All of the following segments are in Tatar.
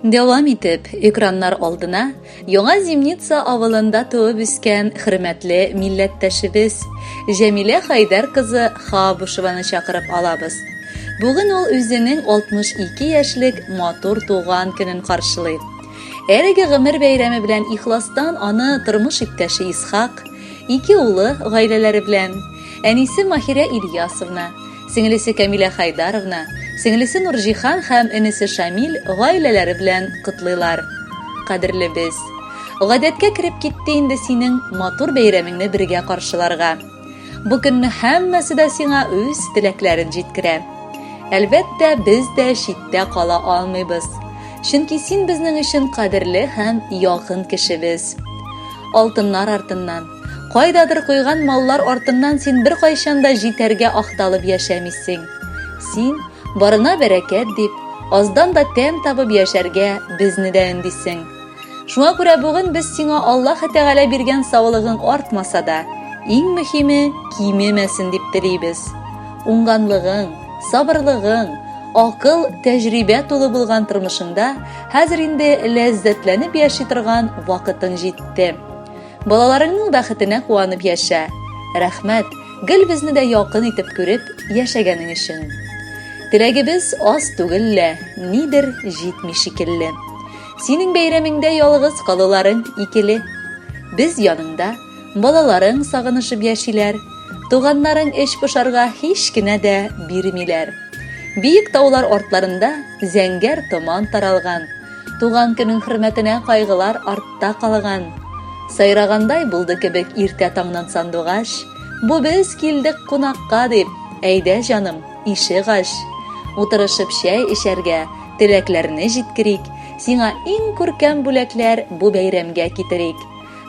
Дәвам итеп, экраннар алдына Яңа Зимница авылында туып үскән хөрмәтле милләттәшебез Җәмилә Хайдар кызы Хабушеваны чакырып алабыз. Бүген ул үзенең 62 яшьлек матур туган көнен каршылый. Әлеге гомер бәйрәме белән ихластан аны тормыш иптәше Исхак, ике улы гаиләләре белән, әнисе Маһирә Ильясовна, Сеңлесе Камилә Хайдаровна, сеңлесе Нурҗиһан һәм энесе Шамил гаиләләре белән котлыйлар. Кадерлебез! Гадәткә кереп китте инде синең матур бәйрәмеңне бергә каршыларга. Бу көнне һәммәсе дә сиңа үз теләкләрен җиткерә. Әлбәттә, без дә читтә кала алмыйбыз. Чөнки син безнең өчен кадерле һәм якын кешебез. Алтыннар артыннан, кайдадыр куйган маллар артыннан син беркайчан да җитәргә ахталып яшәмисең. Син, барына бәрәкәт дип, аздан да тәм табып яшәргә безне дә өндисең. Шуңа күрә бүген без сиңа Аллаһ Тәгалә биргән саулыгың артмаса да, иң мөһиме кимемәсен дип телибез. Уңганлыгың, сабырлыгың, акыл, тәҗрибә тулы булган тормышыңда хәзер инде ләззәтләнеп яши торган вакытың җитте. Балаларыңның бәхетенә куанып яшә. Рәхмәт, гел безне дә якын итеп күреп яшәгәнең өчен. Теләгебез аз түгел лә, нидер җитми шикелле. Синең бәйрәмеңдә ялгыз калуларың икеле. Без яныңда, балаларың сагынышып яшиләр. Туганнарың эч пошарга һич кенә дә бирмиләр. Биек таулар артларында зәңгәр томан таралган. Туган көнең хөрмәтенә кайгылар артта калган. Сайрагандай булды кебек иртә таңнан сандугач, Бу без килдек кунакка дип, әйдә җаным, ишек ач. Утырышып чәй эчәргә, теләкләрне җиткерик, сиңа иң күркәм бүләкләр бу бәйрәмгә китерик.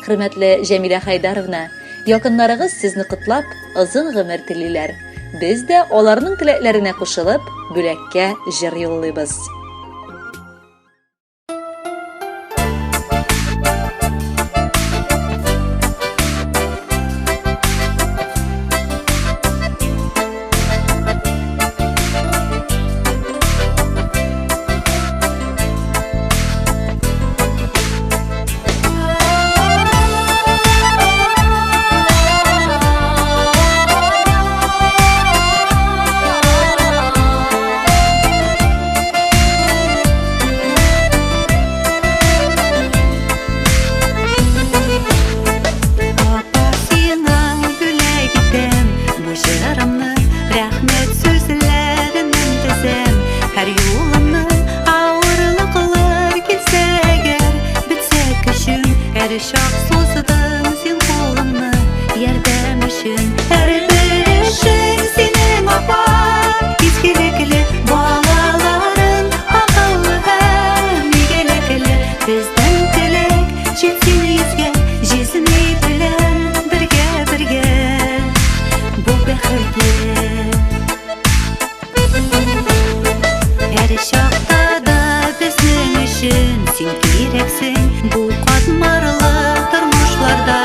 Хөрмәтле Җәмилә Хәйдаровна, якыннарыгыз сезне котлап, озын гомер телиләр. Без дә аларның теләкләренә кушылып, бүләккә җыр юллыйбыз. Апа сиңа бүләк итәм бу җырымны, рәхмәт сүзләреннән тезәм. Һәр юлымны авырлыклар килсә әгәр, бетсә көчем, һәр чак суздың син кулыңны ярдәм өчен. Һәрбер эшең синең, апа, изгелекле, балаларың акыллы һәм игелекле. Безнең теләк җитсен йөзгә, җизни белән бергә-бергә бу бәхетле. Һәр чакта да безнең өчен син кирәксең. Бу катмарлы тормышларда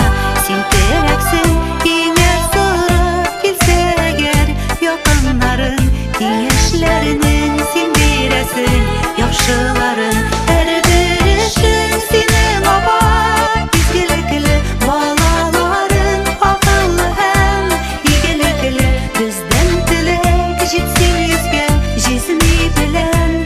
син терәксең. Киңәш сорап килсә әгәр якыннарың, киңәшләренең син бирәсең яхшыларын. Һәрбер эшең синең, апа, изгелекле, балаларың акыллы һәм игелекле. Бездән теләк җитсен йөзгә, җизни белән.